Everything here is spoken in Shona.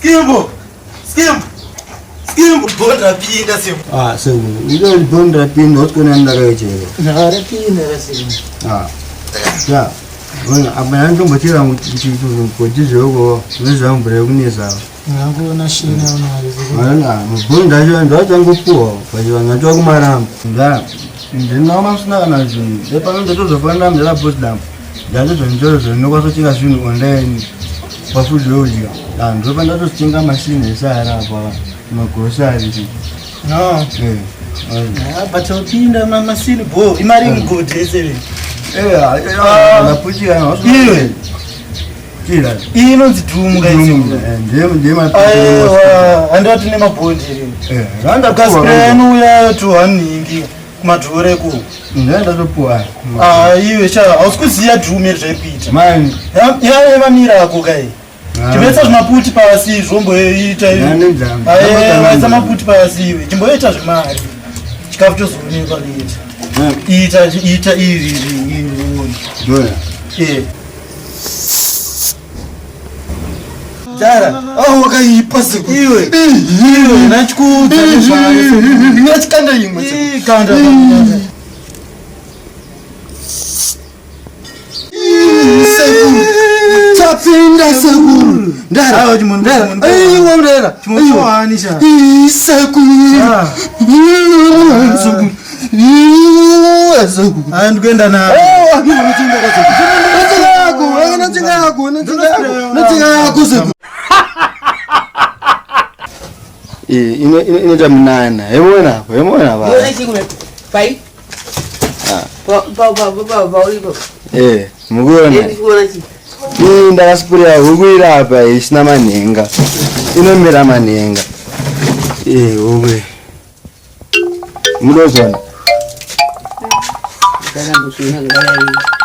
Skimbo! Skimbo! Skimbo bond rapinda semu. Ah, semu. Ndo bond rapinda usikona ndakaichera. Rapinda semu. Ah. Ya. Ona apa ndombochera kuti zvoko nezvambure kunesa. Ngangoona shina unayo. Ona bond racho ndachangopuwa pachivanhu vacho kumaramba. Nda. Ndinaona usina kana zvinhu. Ndepano ndatozofanira mdara boss dam. Ndandozonjoro zvinokwasotenga zvinhu online pafood yodya. Ah, ndopa ndatotenga machine esara apa magrocery. No. Eh. Ah, but upinda masini bo imari mugodhi yese. Eh, ah, ndapuchira. Iwe. Chira. Iyi inonzi dhumu guys. Ndiye ndiye Aiwa, handati nemabhondi here. Eh, randa Kaspren uya tuhaningi kumadhure ku. Ndatopuwa. Ah, iwe cha hausi kuziya dhumu iri zvaikuita. Mani. Yaiva mirako kai. Chimboisa zvimaputi pasi zvomboita Aiwa maputi pasi iwe. Chimboita zvemari. Chikafu chozoonekwa later. Ita ita iri iri iri uone. Doya. Eh. Dara, oh wakaipa seku. Iwe. Iwe nachikuudza nezvayo. Nachikanda imwe. Kanda. Sekuru. Chapinda sekuru. Ndara. Ayo chimunhu. Ndara. Aiwa ndara. Chimunhu sha. Sekuru. Sekuru. Sekuru. Ayo ndikuenda nayo. Oh, anochinga yako, anochinga yako, anochinga yako, anochinga yako sekuru. Eh, ino ino inoita munana. Hemona apo, hemona apa. Yona chingwe. Pai. Pa pa pa pa pa uripo. Eh, mukuona. Ndi kuona chi. Iyi ndakasipurira huku iri apa isina manhenga. Inomera manhenga. Eh, huku. iyi. Munozona. Kana mbusuna ngaya.